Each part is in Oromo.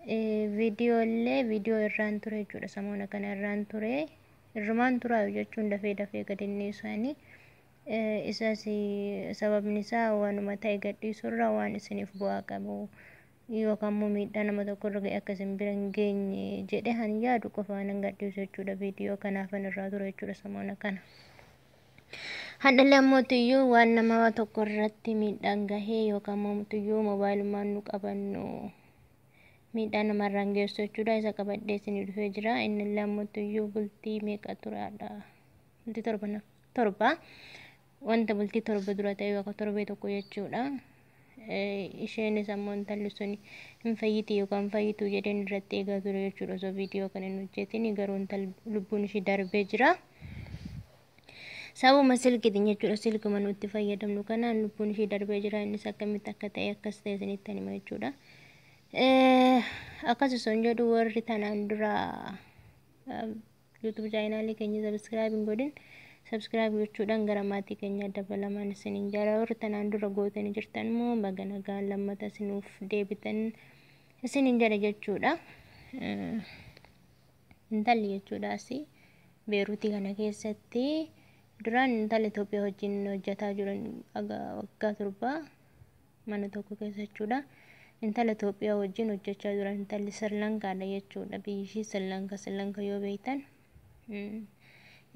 Viidiyoo illee viidiyoo irraan ture jechuudha. Samoona kana irraan ture. Irrumaan turaa jechuun dafee dafee gad inni isaanii. Isas sababni isaa waanuma ta'e gadhiisurra waan isiniif bu'aa qabu yookaan immoo miidhaa nama tokko irra ga'e akka isin bira hin geenye jedhe han yaadu qofaan hin gadhiisu jechuudha. Viidiyoo kanaafan irraa ture jechuudha samoona kana. Hadhallee ammootiyyuu waan nama tokko irratti miidhaan gahee yookaan immoo moobaayilumaan nu qabannu miidhaa namarraan geessu jechuudha. Isa qabadhee isinii dhufee jira. Innillee ammootiyyuu bultii meeqa turaadha? Bultii 7 wanta bultii 7 dura ta'e yookaan torbee tokko jechuudha. Isheenis ammoo intalli sun hin fayyiti yookaan fayyitu jedheen irratti eegaa ture jechuudha. Osoo viidiyoo kana hin hojjetin garuu intalli lubbuun ishee darbee jira. Sababuma silkiitiin jechuudha. Silkuma nuti fayyadamnu kanaan lubbuun ishee darbee jira. Innis akkamitti akka ta'e akkas ta'e isinitti hima jechuudha. Akkas osoo hin jedhu warri tanaan dura YouTube chaanaalii keenya subscribe hin godhin subscribe gochuudhaan gara maatii keenyaa dabalamaan isiniin jala. Warri tanaan dura gootanii jirtan immoo baga nagaan lammata isinuuf deebitan isiniin jedha jechuudha. Intalli jechuudha asii Beeruutii kana keessatti duraan intala Itoophiyaa wajjin hojjetaa jiran waggaa 7 mana tokko keessa jechuudha. Intala Itoophiyaa wajjin hojjechaa jiran intalli Sirlankaadha jechuudha. Biyyi ishii Sirlanka, Sirlanka yoo beektan.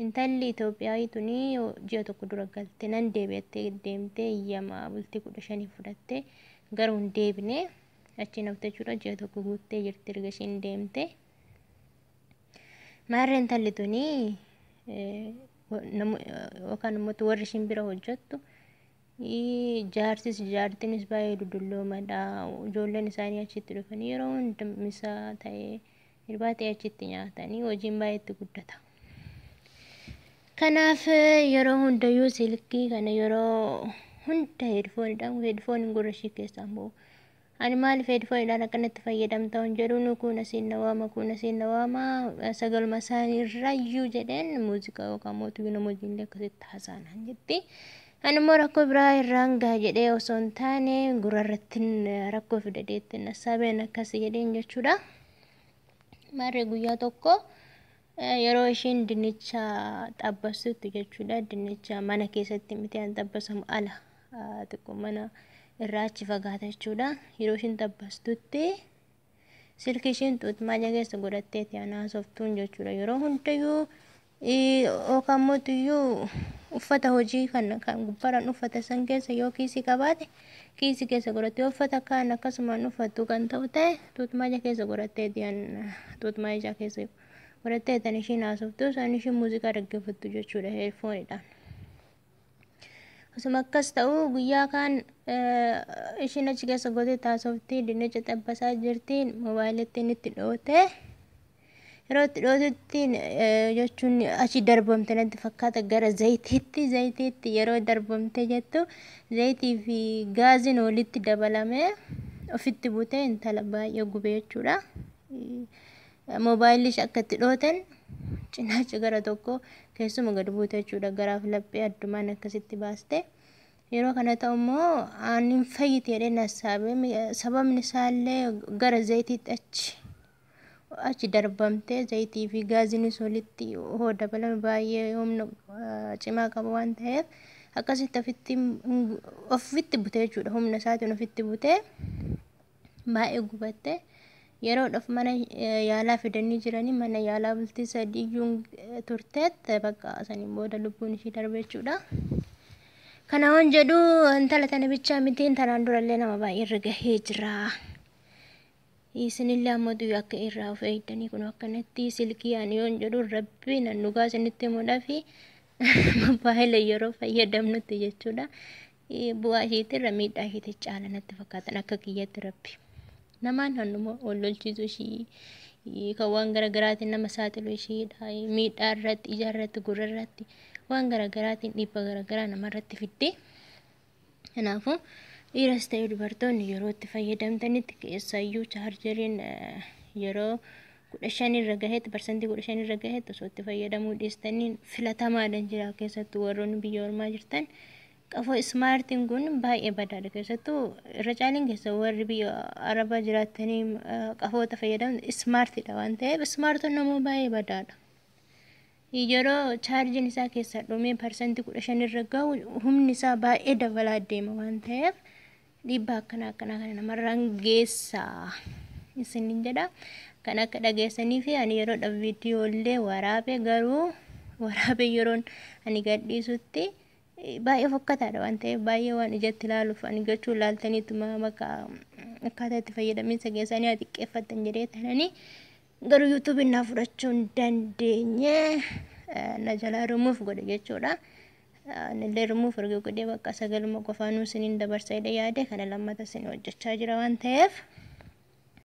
Intalli Itoophiyaa tuni ji'a tokko dura galte nan deebi'attee deemtee iyyamaa bultii 15 fudhattee garuu hin deebine achi nafte jechuudha. Ji'a tokko guuttee jirti erga ishiin deemte. Maarree intalli tuni yookaan immoo warri ishiin bira hojjettu jaarsis jaartinis baay'ee dudulloomadha. Ijoolleen isaanii achitti dhufanii yeroo hunda misaa ta'ee irbaa ta'ee achitti nyaatanii hojiin baay'ee itti guddata. Kanaaf yeroo hundayyuu silkii kana yeroo hunda heedfoonidhaan heedfooniin gurra ishii keessaa hin bahu. Ani maaliif heedfoonidhaan akkanatti fayyadamta hin jedhuun kun asiin na waama kun asiin na waama sagaluma isaanii irraayyuu jedheen muuziqaa yookaan mootuu nama wajjin akkasitti haasa'an jetti. Ani immoo rakkoo biraa irraan gaha jedhee osoo hin taane gurra irratti rakkoo fidadeetti nassaabeen akkas jedheen jechuudha. Maarree guyyaa tokko yeroo ishiin dinnicha xabbasutti jechuudha. Dinnicha mana keessatti miti an xabbasamu ala xiqqoo mana irraa achi fagaata jechuudha. Yeroo ishiin xabbastutti silkii ishiin xuuxmaaja keessa godhatteeti an haasoftuun jechuudha. Yeroo hundayyuu yookaan mootiyyuu uffata hojii kan gubbaaraan uffata san keessa yoo kiisii qabaate kiisii keessa godhatte, yoo uffata kaan akkasumaan uffattu kan ta'u ta'e xuuxmaaja keessa godhatteeti an xuuxmaaja keessa godhattee tan ishiin haasoftu san ishiin muuziqaa dhaggeeffattu jechuudha heedfoonidhaan. Osuma akkas ta'u guyyaa kaan ishiin achi keessa gootee haasofti dinnicha xabbasaa jirti moobaayilitti itti dhoote. Yeroo itti dhootutti jechuun achi darbamte natti fakkaata gara zayitiitti zayitiitti yeroo darbamte jettu zayitii fi gaaziin walitti dabalamee ofitti butee intala baay'ee gube jechuudha. Moobaayilli ishee akka itti dhootan cinaacha gara tokko keessuma gad buute jechuudha. Garaaf laphee addumaan akkasitti baaste. Yeroo kana ta'u immoo ani hin fayyite jedhee nassaabee sababni isaallee gara zayitiitti achi darbamtee zayitii fi gaaziinis walitti hoo dabalame baay'ee humna cimaa qaba waan ta'eef akkasitti ofitti bute jechuudha. Humna isaatiin ofitti butee baay'ee gubatte. Yeroodhaaf mana yaalaa fidanii jiranii mana yaalaa bultii 3 iyyuu turteet bakka saniin booda lubbuun ishii darbe jechuudha. Kana waan jedhu intala tana bichaa miti intalaan durallee nama baay'ee irra gahee jira. Isinillee ammoo akka irraa of eegdanii kun akkanatti silkii ani yoon jedhu rabbi nan dhugaa isinitti himuudhaafi mobaayila yeroo fayyadamnutti jechuudha. Bu'aa ishiitirra miidhaa ishiitti caala natti fakkaatan akka kiyyatti rabbi. Namaan hannuma wal lolchiisu ishii kan waan garaagaraatiin nama saaxilu ishiidha. Miidhaa irratti, ija irratti, gurra irratti waan garaagaraatiin dhiibbaa garaagaraa namarratti fiddi. Kanaafuu dhiiras ta'e dubartoonni yeroo itti fayyadamtanitti keessayyuu chaarjeriin yeroo 15 irra gaheetti 15% irra gaheetti osoo itti fayyadamuu dhiistanii filatamaadhaan jira keessattuu warroonni biyya ormaa jirtan. Qafoo ismaartiin kun baay'ee badaadha. Keessattuu irra caaliin keessa warri biyya Arabaa jiraattanii qafoota fayyadaman ismaartiidha waan ta'eef, ismaartonni immoo baay'ee badaadha. Yeroo chaarjiin isaa keessaa dhumee 15% irra gahu humni isaa baay'ee dabalaa deema waan ta'eef, dhiibbaa akkanaa akkanaa kana namarraan geessaa isinin jedha. Kan akka dhageessanii fi ani yeroodhaaf viidiyoolee waraabe, garuu waraabee yeroon ani gadhiisutti baay'ee fokkataadha waan ta'eef, baay'ee waan ijatti ilaaluuf ani gochuu ilaaltaniituma bakka akkaataa itti fayyadaminsa keessanii haa xiqqeeffattan jedhee tananii, garuu yuutuubiin naa fudhachuu hin dandeenye, na jalaa rumuuf godhe jechuudha. Anillee rumuuf erga godhee bakka sagaluma qofaanuu isiniin dabarsa jedhee yaade, kana lammata isin hojjechaa jira waan ta'eef.